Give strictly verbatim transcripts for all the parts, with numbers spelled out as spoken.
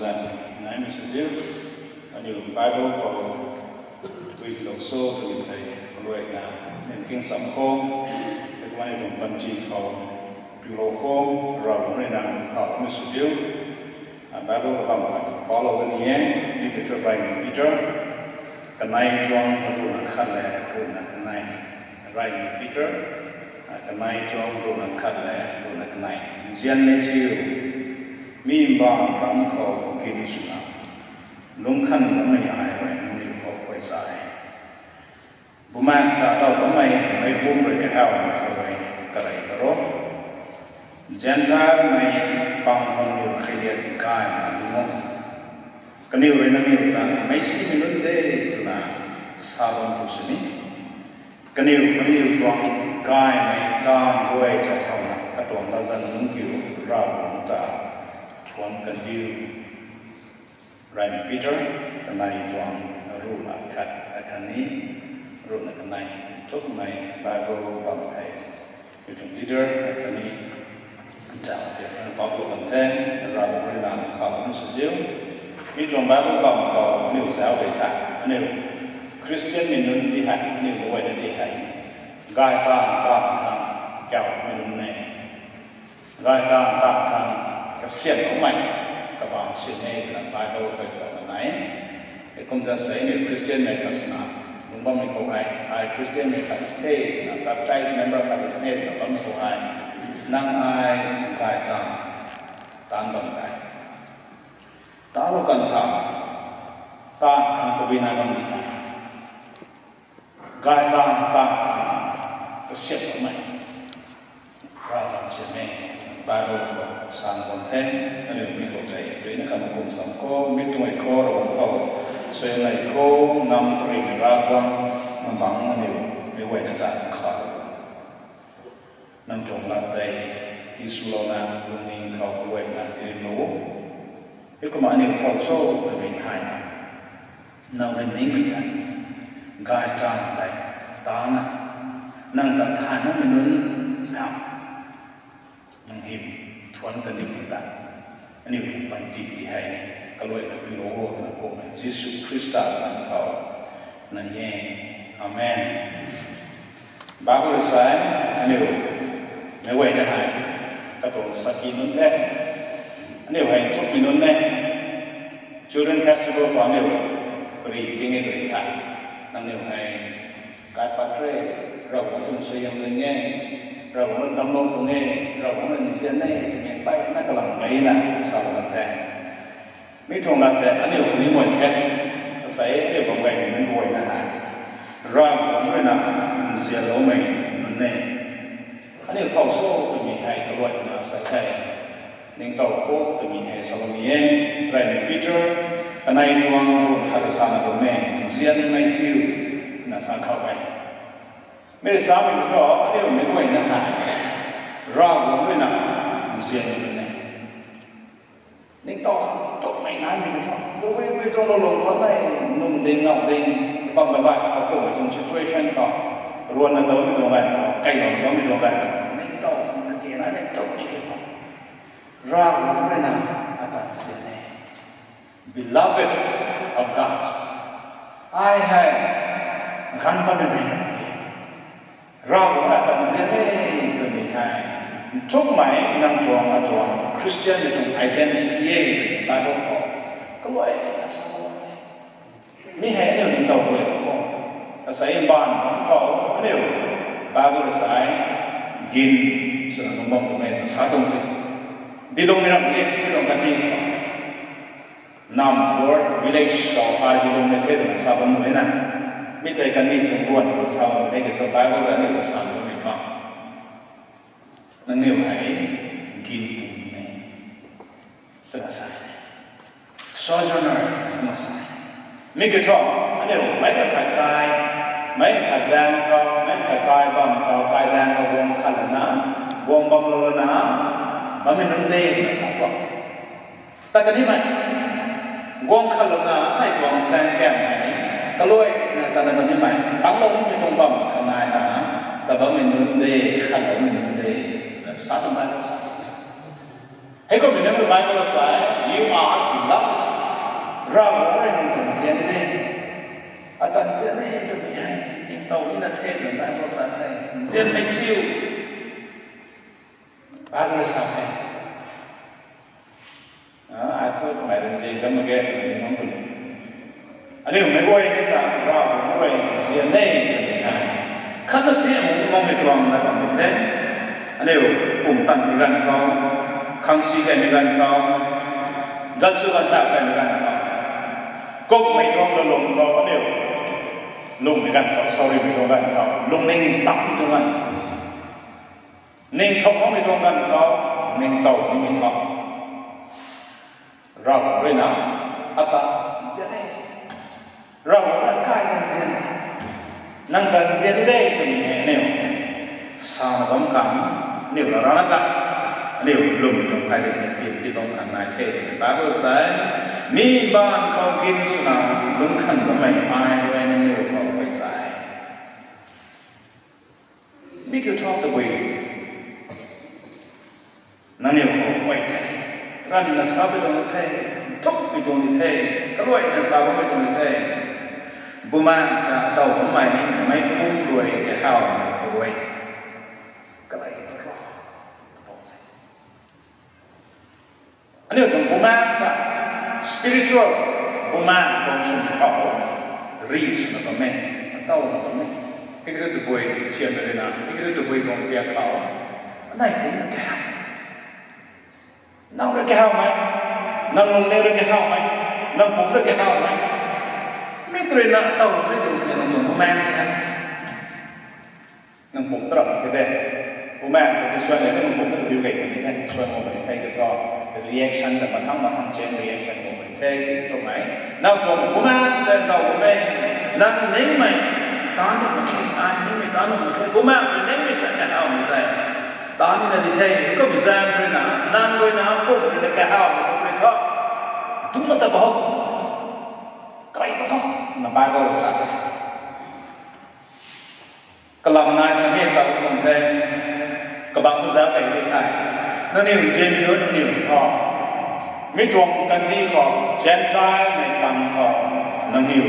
Naimei sw diu, aniu Bible khou tui lou so twmei tei kaluaina, aniu king sam khou, hei kumna aniu tuang panty khou, piulou khou, Ravguangc rui na, kawmei sw diu, Bible kabam khou, Paul lou ni e, Peter, Rai Peter, kanei tuang ruhna khat le, ruhna kanei, Rai Peter, kanei tuang ruhna khat le, ruhna kanei, nzian ni thiu, mi bang ram khou kin swna, lungc khan bammei ai rui nangniw khou khuay sa e. Bumaengh ta taw bammei meic pumc rui kahaw khou rui karey ta ro. Gentile mei pang khou niw kheiliat gaymei lungc o. Kaniw rui nangniw ta meicsimei nunc de twna sa bam tu sini. Kaniw nangniw tuang gaymei taanv guay ta thauna katuang latzan nunc kiu Ravguangc ta thuanc kandiu. Rai Peter, kanei tuang ruhna khat, akhatni ruhna kanei, nthukmei Bible bam hei, mi tuang leader, akhatni, zauc tei, Bible bam the, Ravguangc rui na kawmei sw diu, mi tuang Bible bam khou aniu zauc tei tha, aniu Christian mei nunc di hei, aniu guayna di hei, gay taanv taanv khang kawmei nunc e. Gay taanv taanv khang kasiamhloumei, kabangc sin e twna Bible khou tw na nai. Heikum ta sei ni Christian mei khat swna lungc bammei khou hei, ai Christian mei khat the twna, baptized member khat the twna bammei khou hei, nang ai gay taanv taanv bam tei, taanclou kan tha, taanv khang tabui nai bam di hei, gay taanv taanv khang kasiamhloumei, Ravguangc sin e. Bible khou sa bam the, aniu mi khou tei ruina kha kum sam khou, mi tuang khou, Ravguangc khou, suaihiam nei khou, nam rimei Ravguangc, nang bangc aniu meic guayna ta kha, nang tuang lat tei tiswlouna lungning khou kaluaina tirimlou o. Heikumna aniu thow cho twmei thayna, nang rui ningmei tei, gay taanv tei, taanvna, nang ta thay makmei nunc, nang, nang hym thuanc kandiu khang ta, aniu tuang panty ti hei kaluaina piulou o twna kummei Jisu Khrista zanc khou nai e. Amen. Bible rui sa e, aniu meic guayna hei katuang saki nunc the, aniu hei nthukmei nunc e. Children Festival khou aniu pary king e rui tha, nangniw hei kaipat re, Ravguangc tuang suaihiam ling e, Ravguangc rui damclou tuang e, Ravguangc rui nzian e twmei mpeyna kalam gayna salou kan the. Mi tuang lat tei aniu ni guay the, asei aniu bam gaymei nunc guayna hei, Ravguangc rui na nzianloumei nunc e. Aniu thow cho twmei hei kaluaina sa the, ningtow khou twmei hei salou ni e. Rai Peter, kanei tuang ruhna khat ta sana bam e, nzianmei thiu, na sa khou e. Mi rui samei thu, aniu meic guayna hei, Ravguangc rui na nzianmei nunc e. Ningtow tukmei naimei thu, tabui tabui tuang lou lung khou mei, nung ding, ngau ding, bam bam bam khou kummei tuang situation khou, ruanna dawmei tuang ganv khou, kailouna bammei tuang ganv khou, ningtow kage naimei tukmei ki thu, Ravguangc rui na ata nzian e. Beloved of God, ai hei ganv bammei mei, Ravguangc ata nzian e twmei hei, nthukmei nang tuang, atuang Christianmei tuang identity e twmei Bible khou kaluaina sa e. Mi hei aniu ningtow guay khou, asei mbaanv bam khou aniu Bible rui sa e, gin swna lungc bam tuang e twna sa tuang se. Dilungmei ram e, mi tuang kandih khou, nam, ward, village khou ai dilungmei the twna sa bam e na. Mi tei kandih tuang ruan khou sa bam e, tiki thu Bible ta aniu ta sa bammei thu, nangniw hei gin pumei twna sa e. Sojourner twna sa e. Mi kiu thu, aniu meic khat kai, meic khat daeng khou, meic khat kai bam khou, kai daeng khou guang khat lana, guang bamlou lana, bammei nunc de twna sa khou, ta kanimei, guang khat louna mei tuang zaeng kamei, kaluaina tana kanimei, tangclou nimei tuang bam khat naina, ta bammei nunc de, khatloumei nunc de, sa tuang Bible sa. Heikummei nunc Bible sa e, you are beloved Tan nzian e twmei hei ningtow nina the twna Bible sa the. Nzianmei thiu, Bible sa the. Ai thu kamei rui nzian kan mak ge twna ning bam puni. Aniu meic guay ni ta Ravguangc rui nzian e twmei hei khatna si amu makmei tuang na bam the. Aniu pumtan mei ganv khou, khang si gaymei ganv khou, ganv sw ganv ta gaymei ganv khou, kummei tuang lulung khou aniu lungmei ganv khou, sorrymei tuang ganv khou, lungning takmei tuang ganv, ning thuk makmei tuang ganv khou, ningtow nimei thu Ravguangc rui na, ata nzian e, Ravguangc rui kai ta nzian, nang ta nzian de twmei hei aniu sana bam khang, aniu rana ta, aniu lwmmei tuang phay de ni ti ti bam khang nai the twmei Bible sa e. Mi mbaanv khou gin swna lungc khang bammei ai rui nangniw khou pey sa e. Mi kiu thu tabui nangniw khou guay the, ranvna sa bam tuang the, nthukmei tuang ni the, kaluaina sa bammei tuang ni the. Bumaengh ta daw bammei, meic pum rui kahawmei khou rui kalei ro, tw tuang se. Aniu tuang bumaengh ta, spiritual bumaengh tuang swn khou, ri swna bam e, ntawna bam e. Hei kiu thu tabui thian rui na, hei kiu thu tabui tuang thian khou, anei pum rui kahawmei se. Nang rui kahawmei, nang lungning rui kahawmei, nang pum rui kahawmei. Mi tw rui na ntawmei tuang se nang tuang bumaengh the. Nang pum tarap khe de. Bumaengh ta di suan le, nang pum ta biu kei puni the, suan guang puni the, kiu thu reaction ta mathang mathang chain reaction guang puni the, twmei. Nang tuang bumaengh ta daw bammei, nang ningmei, ta nuh mak khe, ai ningmei ta nuh mak khe, bumaengh rui ningmei ta kahawmei tei ta nina di the, kummei zaeng rui na, nang rui na, pum rui na kahawmei rui thu, dungc na ta bahou tu se, kai pa thu, na Bible sa the. Kalam nai ta mi sa bam tuang the, kabangc kazauc kei di the. Nangniw nzianmei nunc nangniw thu, mi tuang kandih khou, Gentile mei pang khou, nangniw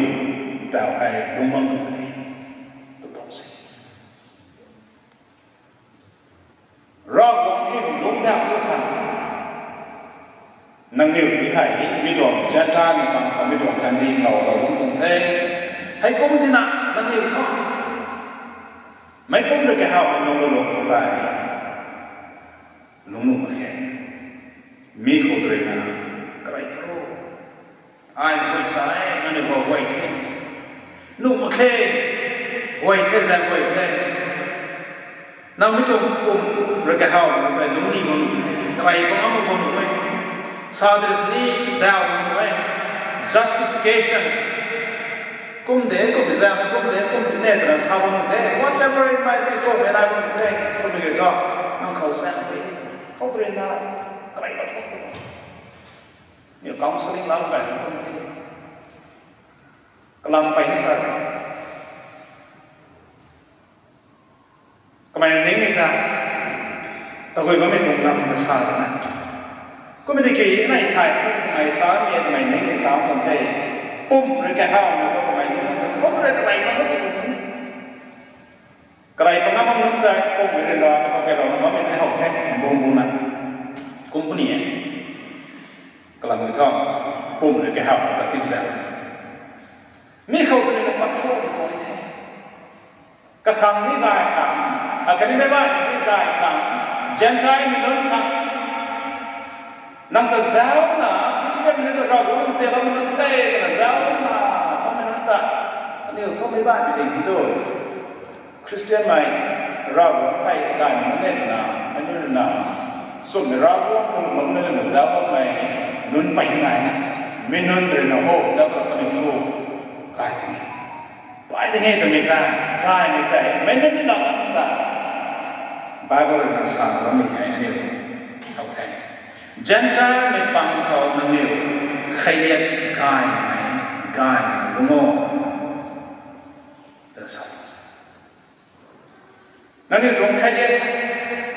tau hei lungc bam tuang the, tw tuang se. Ravguangc hym lungc dau tu khang, nangniw ti hei mi tuang Gentile mei pang khou, mi tuang kandih khou lungc tuang the. Heikum tina nangniw thu, meic pum rui kahawmei tuang lulung khou tei lungc nuh mak khe. Mi khou tw rui na, kalei ro, ai guay sa e, nangniw khou guay the, nuh mak khe, guay the, zaeng guay the. Nang mi tuang pum rui kahawmei tei lungc ni bam nuh the, kalei pa ngam bam nuh e. Sa dris ni daw bam nuh e. Justification. Kum de, kum zaeng, kum de, kum de, ne twna sa bam nuh the. Whatever it might be, kummei nai bam nuh the. Kummei kiu thu, nang khou zaeng pei, khou tw rui na, kalei pa thu, ni counselling lam kai kum the. Kalam pey ni sa the. Kamei ningmei ta, tabui bammei tuang lam ta sa na. Kummei di ki nai thay, kamei sa mi, kamei ningmei sa kan the. Pum rui kahawmei khou kamei ningmei, khou rui kalei pa thu, kalei pa ngam bam nunc tei, kummei rui na, khou kei lou na bammei tei how the, bung bung na. Kum puni e. Kalam thu, pum rui kahawmei ta tip zaeng, mi khou tw rui na pat thu, tw tuang the. Kakhang ni gay khang, akhatni meic baihmei ni gay khang, Gentile mei nunc khang, nang ta zauna, Christian mei nunc ta Ravguangc nzianloumei nunc the twna zauna bammei nunc ta, aniu thu meic baihmei ding hi tu, Christian mei, Ravguangc thei gaymei nunc e twna, meic nunc rui na, chumhmei Ravguangc nunc lungc nunc na zauc bammei nunc pey nai na, mi nunc rui na ho zauc ta kaniw thu gay the. Pey de he twmei ta, gaymei tei meic nunc ni lam ta, Bible rui na sa bammei hei aniu how the. Gentile mei pang khou nangniw kheiliat gaymei, gaymei lungc o, ta sa. Nangniw tuang kheiliat,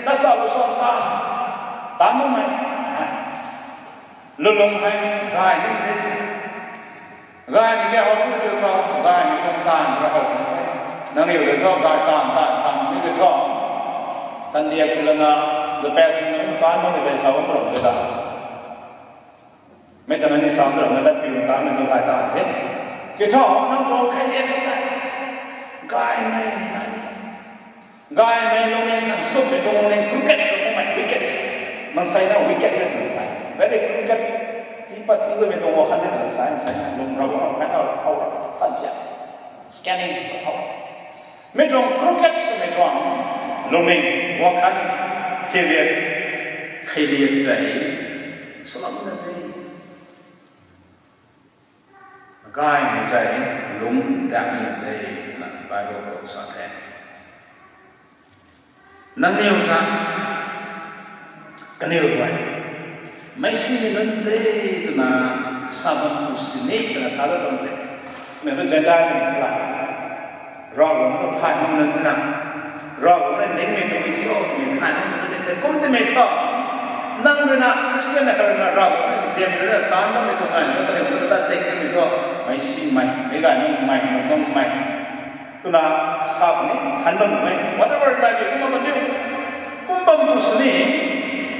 na sa lu suan ta, ta makmei, lulung hei gay ni de. Gaymei ke how ni kiu khou, gaymei tuang taanv ra how ni the. Nangniw rui thu gay taanv taanv khang ni kiu thu, tan diak si lana, the best ni nunc taanv mak ni tei sa bam ram de ta. Mei ta na ni sam ram na tat piu taanv ni tu gay taanv the. Kiu thu, nang tuang kheiliak khou the. Gaymei nai ni. Gaymei lungning khang sumei tuang lungning crooked, lungmei wicked. Maansei na wicked na twna sa e. Very crooked. Tii pat tii bammei tuang wakhan na twna sa e, maansei na lung rau rau, how rau, how rau, tan tia. Scanning, how. Mi tuang crooked swmei tuang lungning, wakhan, kheiliak, kheiliak tei, swlam na tei. Gaymei tei lungc dak ni tei twna Bible khou sa the. Nangniw ta, kaniw rui, meicsimei nunc de twna sa bam tu sini twna sa dat tuang se. Mei tu Gentile mei la. Ravguangc ta thay makmei nunc twna, Ravguangc rui ningmei tuang Isua twmei thay makmei nunc ni the. Kum timei thu, nang rui na, Christian na kha rui na, Ravguangc rui nzianmei rui na taanv bammei tuang nai na, kaniw ta ta tek nimei thu, meicsimei, meic gay makmei, nuh makmei twna sa puni, han bammei, whatever it might be, kumna kaniw, kum bam tu sini,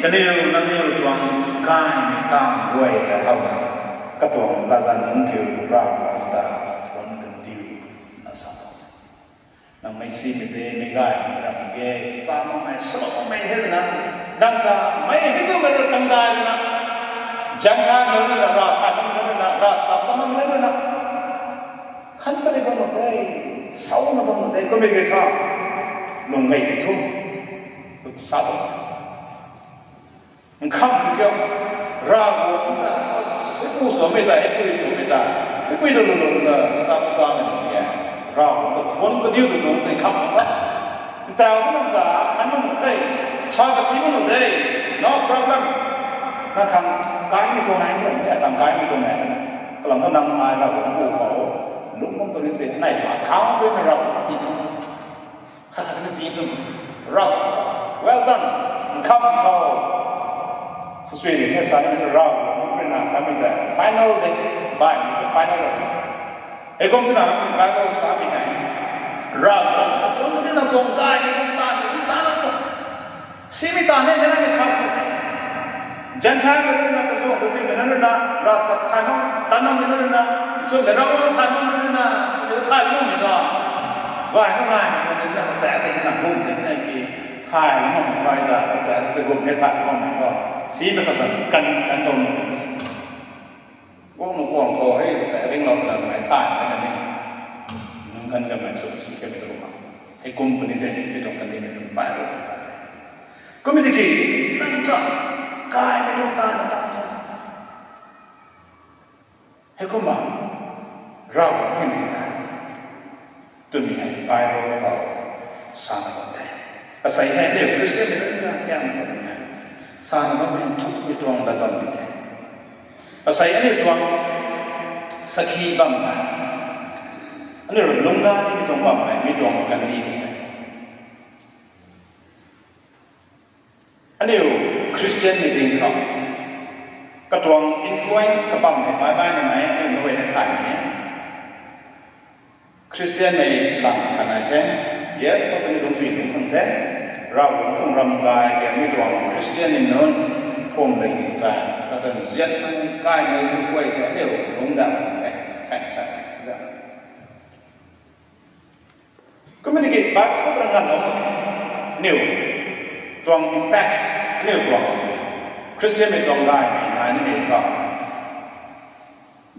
kaniw nangniw tuang gaymei taanv guay ta how na, katuang latzan nunc kiu Ravguangc ta thuanc kandiu na sa tuang se. Nang meicsimei de, meic gaymei ram ge, sa makmei, swlou makmei the twna, nang ta mei hei zu mei rui kangdai rui na, Gentile nunc rui na, rav thay makmei nunc rui na, rav sap ta makmei nunc rui na, khan pati bam mak de, sauna bam mak de, kummei ge thu, lung gay ni thu, tu sa tuang se. Nkham kiu, Ravguangc ta, hei pu swmei ta, hei pui swmei ta, hei pui tu lulung ta, sap samei ta, Ravguangc ta thuanc kadiu tu tuang se nkham ta. Ntau tu nang ta, khan bam mak the, sa kasi bam mak the, no problem. Nang khang kaimei tuang nai, nang khang kaimei tuang nai. Kalam ta nang ai Ravguangc pu khou, lung bam tu ni se, nai tu account tu na Ravguangc ti bam. Khat khat ni ti tu, Rav, well done, nkham khou. Sasui ni sa ni Rav, rui na kamei ta final de, bai ni final. Hei kum twna Bible sa pi hei, Rav, atuang ni na tuang dai ni kum ta ni kum ta na kum. Simei ta ni na mi sa pi hei. Gentile mei rui na, kazuang kaziu mei nunc rui na, rav chap thay mak, tanam mei nunc rui na, chum mei Ravguangc thay mak nunc rui na, ni thay makmei ta. Gay na gaymei tuang na kasa tei na gum tei na ki, thay makmei thay ta, kasa tei gum hei thay makmei ta. Simei kasa kan, kan tuang ni si. Guang na kuang khou hei kasa ringlou twna mei thay na ni. Nunc kan kamei sw si kamei tu ma. Hei kum puni de, hei tuang kan ni mei tuang bai rui kasa tei. Kummei tiki, nang ta, gaymei tuang ta na ta ta. Hei kumna, Ravguangc ni ta. Twmei hei Bible khou sana bam the. Asei hei aniu Christian mei ta kiam bam the. Sana bammei nthukmei tuang dat bam the. Asei aniu tuang sakhi bam hei, aniu rui lungcgay nimei tuang bam hei, mi tuang kandih the. Aniu Christian mei ding khou, katuang influence kabam hei bai bai na nai, aniu mei guayna thay ni. Christian mei lam khat nai the. Yes, khou kaniw lungcchuy lungc khang the. Ravguangc tuang ram gay khe mi tuang Christian mei nunc phum lei tei, katuang zianmei kaimei zu guay the, aniu lungc dat khang the. Thanks, sir. Kummei tiki Bible khou rui nganvlou, aniu tuang impact, aniu tuang Christian mei tuang gaymei nai nimei thu,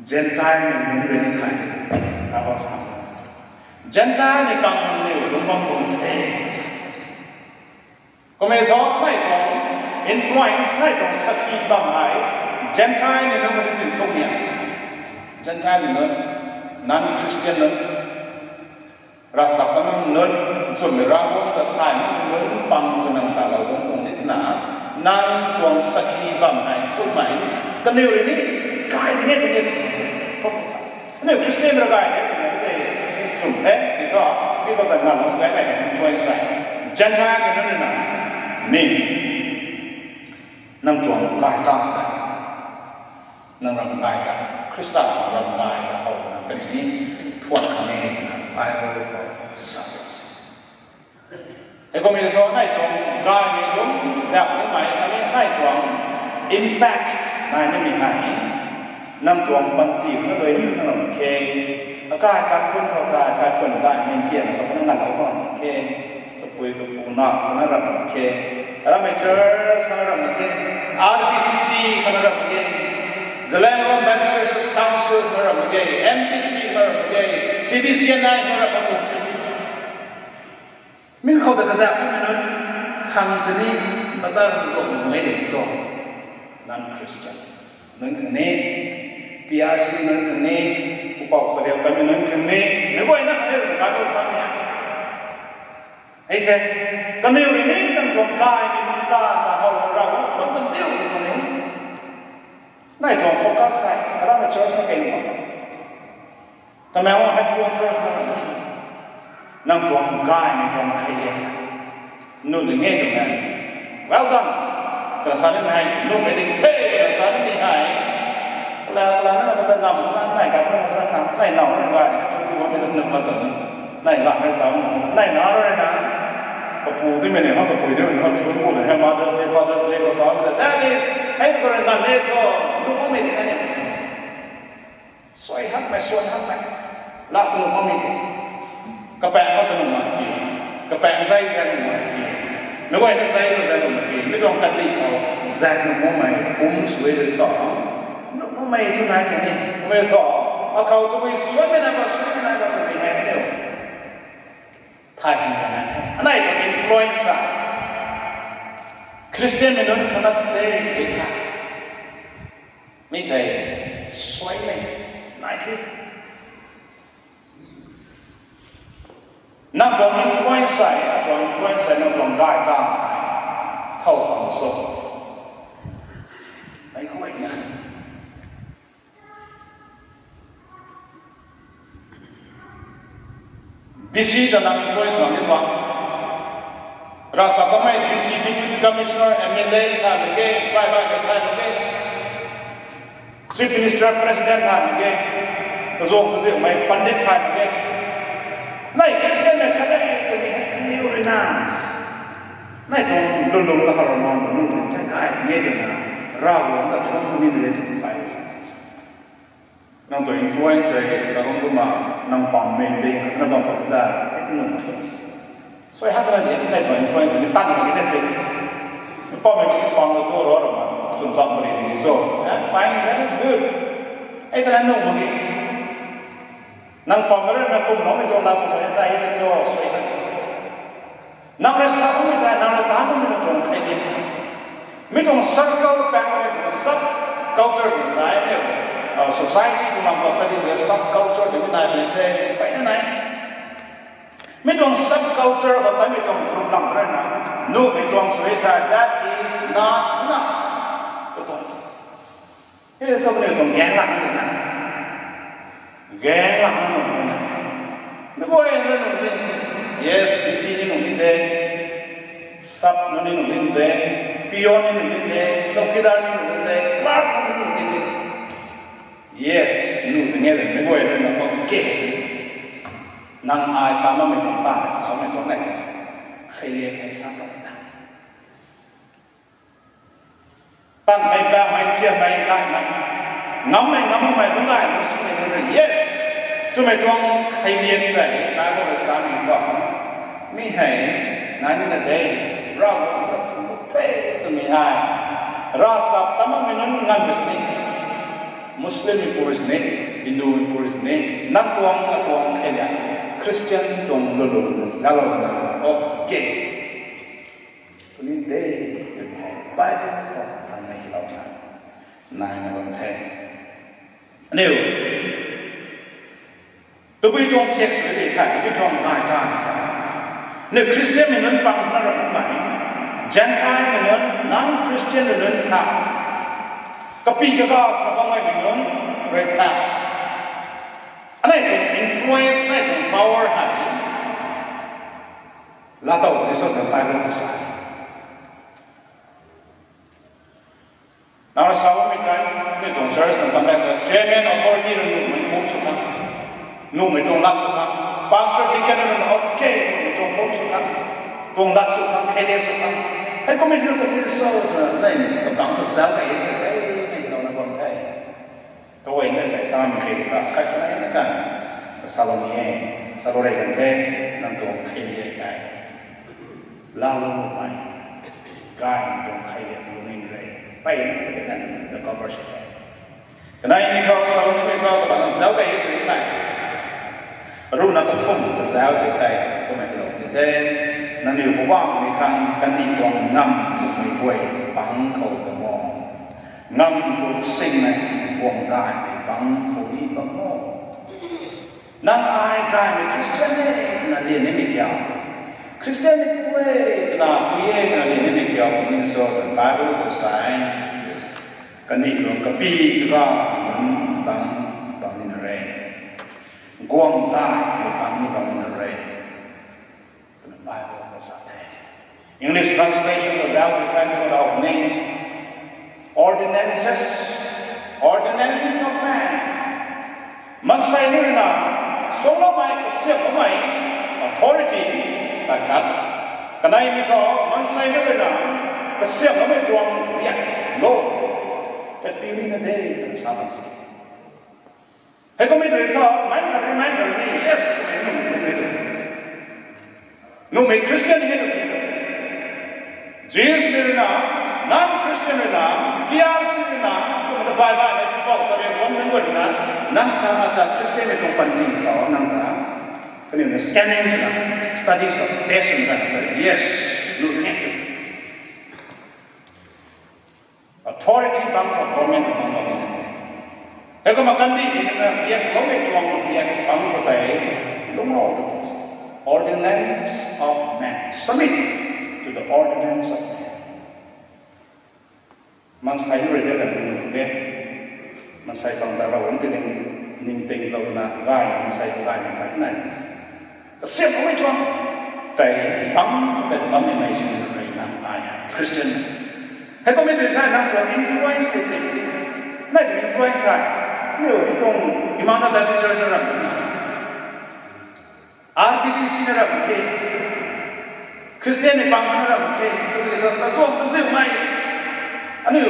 Gentile mei nunc rui ni thay ni, Bible sa. Gentile mei kang aniu lungc bam bam the. Kummei thu, mei tuang influence, mei tuang sakhi bam hei, Gentile mei nunc ni sin thuk ni a. Gentile mei nunc, non-Christian nunc, rav sap ta makmei nunc, chumei Ravguangc ta thay makmei nunc pang tu nang ta lou bam tuang di twna, nang tuang sakhi bam hei thukmei, kaniw rui ni, gay di nge di nge, thuk ta. Aniu Christian rui gay de, twmei tei, chum the, di thu, mi khou ta nganvlou gay gay influence hei. Gentile mei nunc rui na, ni, nang tuang gay ta tei. Nang ram gay ta, Khrista tuang ram gay ta how nang kani ni thuan kha ne twna Bible khou sa tuang se. Heikumna thu nai tuang gaymei lungc dap nimei, khatni nai tuang impact nai nimei hei, nang tuang panty khou na rui ni nang ram khe, akai kaikhun khou kai, kaikhun dai, mintian khou na nang ram khe, kapui kapu na khou na ram khe, ramei church khou na ram khe, R B C C khou na ram khe, Zeliangrong Baptist Churches Council khou na ram khe, M B C khou na ram khe, C B C N I khou na ram khe. Mi khou ta kazak mei nunc khang tei ni bazar khou zuanmei de so, non-Christian nunc khang ni, P R C nunc khang ni, pupouc chariu tamei nunc khang ni, meic guayna khang ni Bible sa ni. Hei se, kaniw rui ni nang tuang gaymei tuang ta ta how ra bam thuan kan diu ni. Nai tuang focus hei, aram church na kei ma. Tamenglong headquarter khou nang tuang gaymei tuang kheiliak nu de nge twmei, well done twna sa nimei hei, numei ding the twna sa nimei hei, kala kala na kata ngam na nai kaikhun na kata khang nai naw na gay, tu bam mei ta num ma ta nai la hei sa, nai na rui na, kapu twmei ni ma, kapui twmei ni ma, tu bu le hei Mother's Day, Father's Day khou sa ta, that is, hei tu rui na ne thu, nuh mei di na ni. Suai hakmei, suan hakmei, la tu nuh mei di. Kapaeng khou ta nuh mak ki, kapaeng zai zai nuh mak ki, meic guayna zai zai nuh mak ki, mi tuang kandih khou zai nuh makmei pum sw e tho, nuh makmei thu nai tu ni, mei thu, akhou tabui suanmei na ba, suanmei na ba twmei hei aniu thay hei na the. Anei tuang influence a, Christian mei nunc khang na tei tei the. Mi tei suaimei nai the. Nang tuang influence hei, atuang influence hei, nang tuang gay ta thow khang so, meic guayna D C ta nang influence nang ni tuang. Ravsap tamei D C, Deputy Commissioner, M L A thay mak ge, bai bai mei thay mak ge, Chief Minister, President thay mak ge, kazuang kazianmei pandit thay mak ge. Nai Christian mei khat e twmei hei aniw rui na, nai tuang lulung la kha rui na, lulung thei gay ni twna, Ravguangc ta thuanc ni de twna bai sa. Nang tuang influence hei sa kum kumna, nang pammei ding khat na bam khou ta, hei ti nunc suai hak na di, nai tuang influence ni tan mak ge na se. Pammei pam na thu ro ro ma, chwn sam pari ni so, eh, fine, that is good. Hei ta na nung mak ge. Nang pam rui na kum loumei tuang la kum e ta, hei na thu suai hak. Nang rui sa bammei tei, nang rui tan bammei na tuang kei di. Mi tuang circle paeng rui tuang sub culture tw sa e, uh, society tuang lam khou study tw sub culture tw nai bam the, peyna nai. Mi tuang sub culture khou tei mi tuang group lam rui na, nuhmei tuang sw e thei, that is not enough. Katuang sa. Hei thu kaniw tuang gang lak na, gang lak na nung na. Mi guay na nung ni si. Yes, D C ni nung ni de. Sub nunc ni nung ni de. Peon ni nung ni de. Chowkidar ni nung ni de. Clerk ni nung ni de. Yes, nu de nge de, mi guay na nung okay. Nang ai ta mamei tuang ta, samei tuang nai. Kheiliak hei sa tuang na. Tanmei, bammei, thiammei, gaymei, ngammei, ngam makmei, lungc gay lungc simei nunc rui, yes, twmei tuang kheiliak tei Bible rui samei tuang. Mi hei nai nina de, Ravguangc ta thuanc the twmei hei, ravsap ta makmei nunc nganvmei sini, Muslimmei pu rui sini, Hindumei pu rui sini, nang tuang, nang tuang kheiliak, Christian tuang lulung zalouna, okay. Tuni de, tuni hei Bible khou tanmei hei louna naina bam the. Aniu tabui tuang text rui di the, tabui tuang nai tan the. Aniu Christianmei nunc pang na ramei, Gentilemei nunc, non-Christianmei nunc tha, kapi kaga sw na bammei nunc rui tha, anei tuang influence, anei tuang power hei laatow ni sw na Bible khou sa. Nang rui sa bammei tei, aniu tuang Church na tam dak sa chairman authority rui nuhmei pum sw khang, nuhmei tuang lak sw khang, pastor deacon rui na okay nuhmei tuang pum sw khang, tuang lak sw khang, kheiliak sw khang. Hei committee rui committee sw twna nei kabang kazauc kei e tei nei lou na bam the. Kaguayna sei sam khe ka khat kanei na kan, salou ni e, salou rey kan the, nang tuang kheiliak hei laalou mei, gay tuang kheiliak lungning rey pey na kan na cover sw the. Kanei ni khou salou nimei thu kabang zauc kei e tei the. Runa kathumh kazauc tei tei kumei lou tei the. Nangniw Poubauhmei khang kandih tuang ngam kummei guay bangc khou bam o. Ngam ru singmei guang daihmei bangc khou ni bam o. Nang ai gaymei Christian e twna lian nimei kiu, Christian e twna pui e twna lian nimei kiu, ning so twna Bible khou sa e. Kandih tuang kapi kaga nunc bangc bam nina re, guang daihmei bangc ni bam nina re twna Bible khou sa the. English translation khou zauc tei tei ni khou rau ni, ordinances, ordinance of man. Maansei ni rui na suangloumei, kasiamhloumei authority ta khat. Kaneimei khou maansei ni rui na kasiamhloumei tuang riak, law ta piu nina de twna sa bam se. Hei kummei tei thu meic khat rui meic khat rui ni yes twmei nuhmei tuang ni ta se. Nuhmei Christian hei nuhmei ta se. Jews ni rui na, non-Christian rui na, T R C rui na, kumna baih baihmei pupouc sa rei guangmei guay rui na, nang ta ata Christian mei tuang panty khou nang ta kaniw na scanning swna, study sw, test swna, yes, nuh ni e. Authority bangc khou government bangc khou ni e. Heikumna kandih ni na riakloumei tuang riak bangc khou tei lungc o tu tuang se. Ordinance of man, submit to the ordinance of man. Maansei rui de kan nung tu ke, maansei pang ta Ravguangc ti ning, ningtinglouna gay, maansei ta gay ni mei nai ni se. Kasiamhloumei tuang tei bangc tei bam nimei sw rui nang ai Christian. Hei kummei tei sa nang tuang influence se, nai tuang influence sa, aniu hei tuang Emmanuel Baptist Church na ram, R B C C na ram khe, Christian ni bang na ram khe, kummei tuang kachuang kaziumei, aniu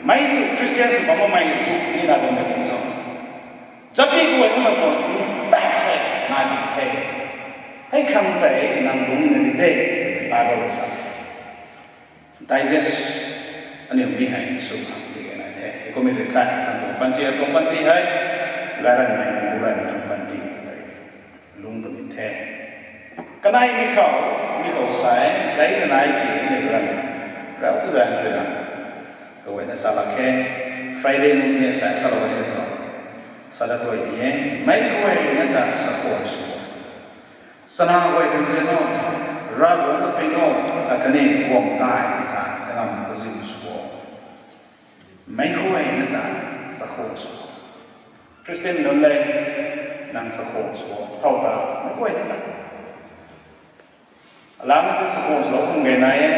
mei sw Christian sw bam makmei sw ni na bammei sw jati guay na tuang impact hei nai bam the. Hei khang tei nang lungc nina di de, Bible sa. Digest aniu mi hei sw khang di nai the. Hei kummei tei khat nang tuang panty, atuang panty hei, gayranmei, buranmei tuang panty tei lungc puni the. Kaneimei khou, mi khou sa e, dei kanei ki mi buran, rau kazanc rui na kaguayna sa lak khe. Friday nungc ni sa, salou e tho, sa dat guay ni e, meic guayna ta sakhwang sw o. Chana guay tei nzian o, Ravguangc ta ping o, ta kaniw guang daihmei ta kangam kaziu sw o. Meic guayna ta sakhwang sw o. Christian nunc le, nang sakhwang sw o, thow ta meic guayna ta. Alana ta sakhwang swlou khang gay nai e,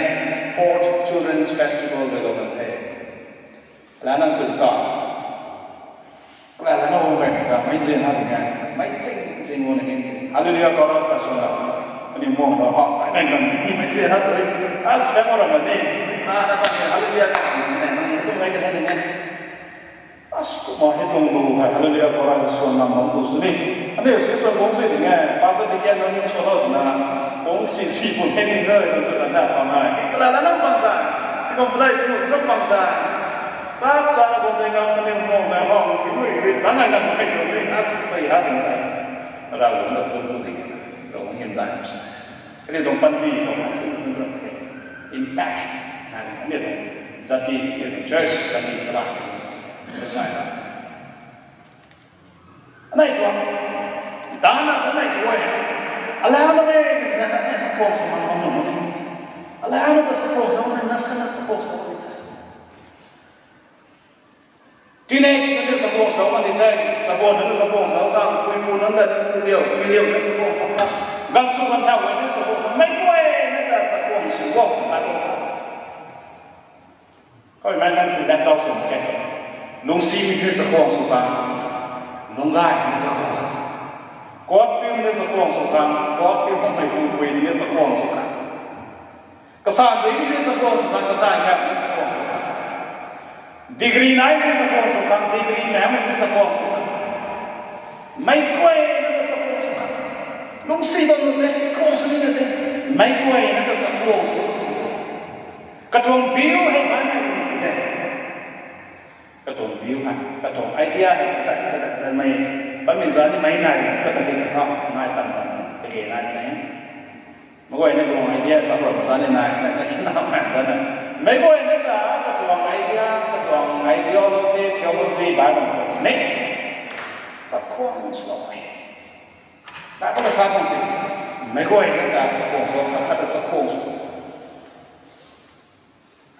Fourth Children's Festival de lou kan the. Alana sw sa, kalalana o mei ta meic zian ha ding e, meic ching ching o na nge si. Hallelujah chorus ta sw na, kaniw muang ta ha, ai nang kan ti meic zian ha tu, a sw mo ra ma ni, a na ta Hallelujah ta ni, nang kum mei ka sa ni e. As kumna hei tuang lu hei Hallelujah chorus sw na bam tu sw ni. Aniu si sw bam sw ding e, pastor deacon nunc sw lou twna, bam si si bam hei ni na, na sw na na bam e. Kalalana bam ta, hei kum play tu sw bam ta. Chap chana bam tei ngam kaniw muang tei hong, rui rui tang ai na mei tu ni, as sei ha ding e. Ravguangc ta thuanc ku ding e, Ravguangc hymdaih sw. Kaniw tuang panty khou nang sin nunc tuang the, impact nai ni, aniu tuang jati, aniu tuang church kandih kalat nai la. Anei tuang, dana anei tu e, alana e twna sa, anei sakhwang sw mak bam nuh mak khe si. Alana ta sakhwang sw mak, na sana sakhwang sw mak. Teenage nunc ta sakhwang sw mak ni the, sakhwang nunc ta sakhwang sw mak, puipu nunc ta pu liu, pui liu nunc sakhwang sw mak, ganv sw ganv thau nunc sakhwang sw mak, meic guayna ta sakhwang sw o, Bible sa. Khou mei kan si laptop sw mak khe. Lungsimei ni chakhwang sw khang, lunggaymei ni chakhwang sw khang, kotpiumei ni chakhwang sw khang, kotpiu bammei pupui ni chakhwang sw khang, kasan duimei ni chakhwang sw khang, kasan gaymei ni chakhwang sw khang, degree naimei ni chakhwang sw khang, degree naimei ni chakhwang sw khang, meic guayna ta chakhwang sw khang, lungsi bam nunc le chakhwang sw ni na de, meic guayna ta chakhwang sw khang, katuang biu hei bammei ni de. Katuang biu hei, katuang idea hei, tat tat tat mei, bammei zanc ni mei nai di sa ta di ka tha, nai tan tan, tiki nai de. Meic guayna tuang idea sa ram zanc ni nai, nai, nai, nai, nai, nai. Meic guayna ta, katuang idea, katuang ideology, theology, Bible verse ni chakhwang sw e. Bible sa tuang si, meic guayna ta chakhwang sw, khat khat ta chakhwang sw.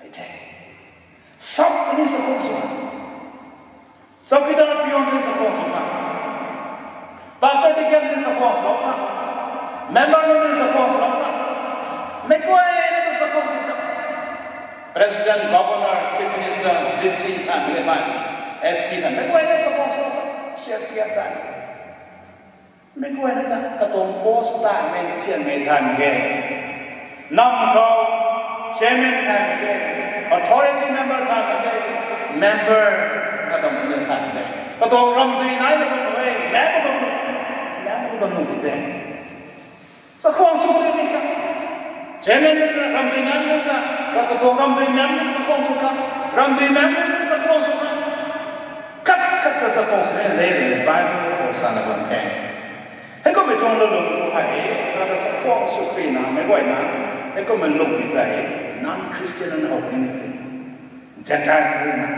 Ai the. Sap ni chakhwang sw khang. Chowkidar, peon ni chakhwang sw khang. Pastor, deacon ni chakhwang sw khang. Member ni chakhwang sw khang. Meic guayna ta chakhwang sw khang. President, Governor, Chief Minister, D C than, mei guay, S P than, meic guayna chakhwang sw khang. C R P F than. Meic guayna ta katuang post ta mei thianmei than ge. Nam khou chairman than ge, authority member than ge, member katuang ni than ge. Katuang ramdui nai na bam e, mem bam nu, mem bam nu di de. Chakhwang sw ni kha. Chairman ramdui nai na, katuang ramdui mem chakhwang sw kha. Ramdui mem chakhwang sw kha. Khat khat ta chakhwang sw ni de, Bible khou sana bam the. Heikummei tuang lou lung khou hei, kata chakhwang sw kri na, meic guayna, heikummei lungmei tei, non-Christian na how ni ni si. Gentile ni na.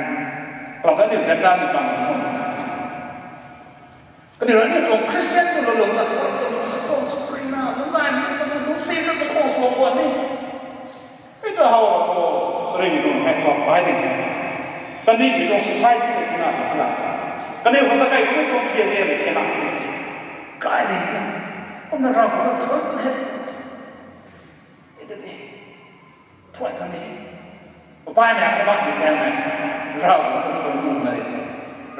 Kata ni Gentile ni bam ni na. Kaniw rui ni tuang Christian tu lou lung na, tuang chakhwang sw kri na, lunggaymei ni chakhwang, lungsimei na chakhwang sw guang ni. Ei ta how khou, sorry, mi tuang hei khou kai ding e. Kandihmei tuang society khou na tu na. Kaniw khou ta kai khou tuang thian ni, thian na ni si. Kai ding na. Kumna Ravguangc na thuan he si. Ei ta di. Thuan kan di. Papaimei na bam di zaeng mei. Ravguangc ta thuan ku na di.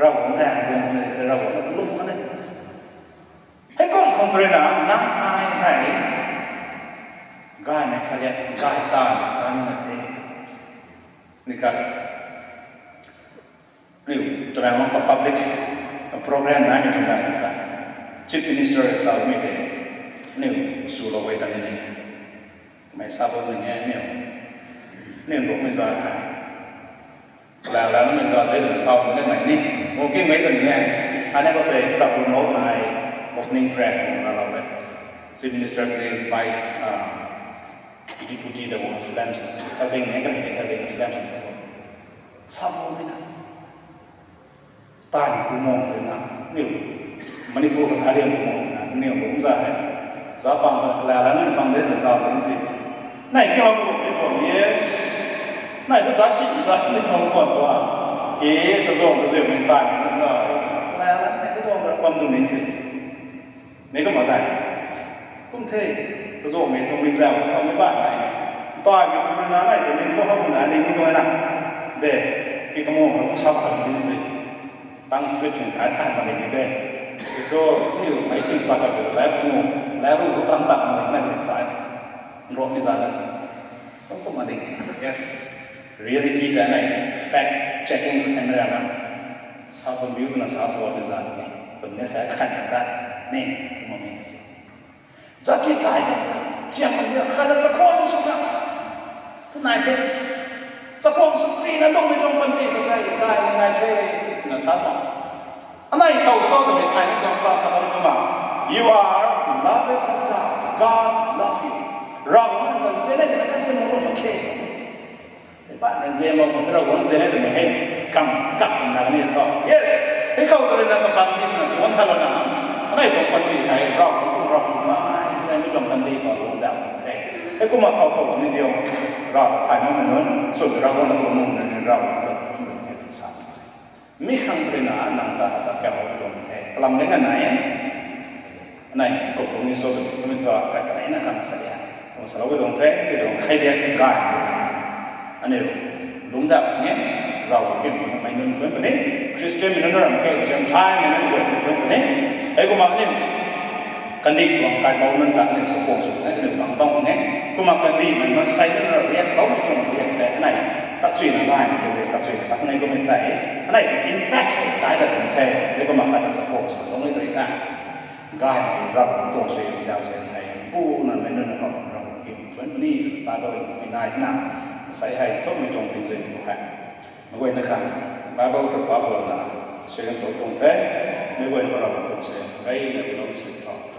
Ravguangc ta thuan ku na di. Ravguangc ta lum kan di si. Heikum khang rui na, nang ai hei gaymei khat liat, gay ta, ta ni na the. Ni khat, niw, Tamenglong khou public program naimei tuang ganv khat, Chief Minister sa mei tei, niw swlou guay ta ni ni, mei sa bam ni e, niw, niw Ruangmei za hei, Kalau lau namei za de twna sa bam nimei ni, bungkingmei ta ni e. Aniu khou tei Prabhu Mou nai opening prayer kum laalou e. Chief Minister tei Vice, ah, Deputy ta guang slam sa, kading e, kading e, kading slam sa, sa bam ni na. Taanv kumang twna, niw Manipur khou thariang kumang twna, niw kum za hei. Za pang ta, la la niw pang de na sa bam si. Nai ki hou kum ni kum, yes. Nai tu da si da ni hou kum tua. Ki ta zong ta zeu ni tai ni na za. La la ni ta zong ta pam tu ni si. Ni kumna dai. Kum the, ta zong ni kum ni za, kum ni ba nai. Tai ni kum na nai, ta ni tu hou na, ni kum tu na. De, ki kumang kum sa pam ni si. Tang slip sin thai thai ma ni de. Ki thu, niw mei sin sa ka tu, lai pu, lai ru ru tang tang ma ni na ni sa. Ruangmei za na sa. Kum kum ma ding. Yes. Reality ta nai, fact checking sw thai na na. Sa bam biu twna sa sa ni za ni. Kum ni sa khan ta ni, kum ma ni si. Jati tai ka, thiam kan dia, kha za chakhwang sw kha. Tu nai the. Chakhwang sw kri na lungmei tuang panty khou tei, nai, nai the, na sa tha. Anei thau sa ta mei thai ni tuang plus sa bam kumna. You are loved of God. God love you. Ravguangc na ta zene de na kan se mo lo ma khe. Ba na zene mo ko Ravguangc zene de na hei kam kap na ni tho. Yes. Hei khou tu na ka bam ni sa tuang tha la na. Anei tuang panty hei Ravguangc tu Ravguangc na. Zai mi tuang panty ma lo da the. Hei kumna thau thau ni diu. Ra thai mo nunc. Sw Ravguangc na lo mo nunc Ravguangc ta thum de the tu sa. Mi khang rui na nang ta ta kau tuang the. Kalam de na nai. Nai, kum kum ni so, kum ni so, ka ka nai na kan sa ya. Kum sa lo tuang the, ki tuang khai de, gay. Aniu, lum da ni. Ravguangc hym mei nunc thuanc puni, Christian mei nunc ram khe, Gentile mei nunc thuanc puni. Heikumna aniu kandih tuang kaibou nunc ta aniu support sw e, aniu bang bang puni. Kumna kandihmei maansei nunc ra riakloumei tuang riak tei anei kachuina gaymei tei, kachuina tat nai kummei tei, anei tuang impact hei daic ta tuang the. Heikumna kata support sw tuang e tei tha, gaymei Ravguangc tuang suaihiam zauc se hei, pu nunc mei nunc na khou Ravguangc hym thuanc puni, Bible mei nai na, maansei hei thumei tuang tingzin khou hei meic guayna khang Bible khou paplou na suaihiam tuang the. Meic guayna khou Ravguangc tuang suaihiam gayna tiilou sw tho.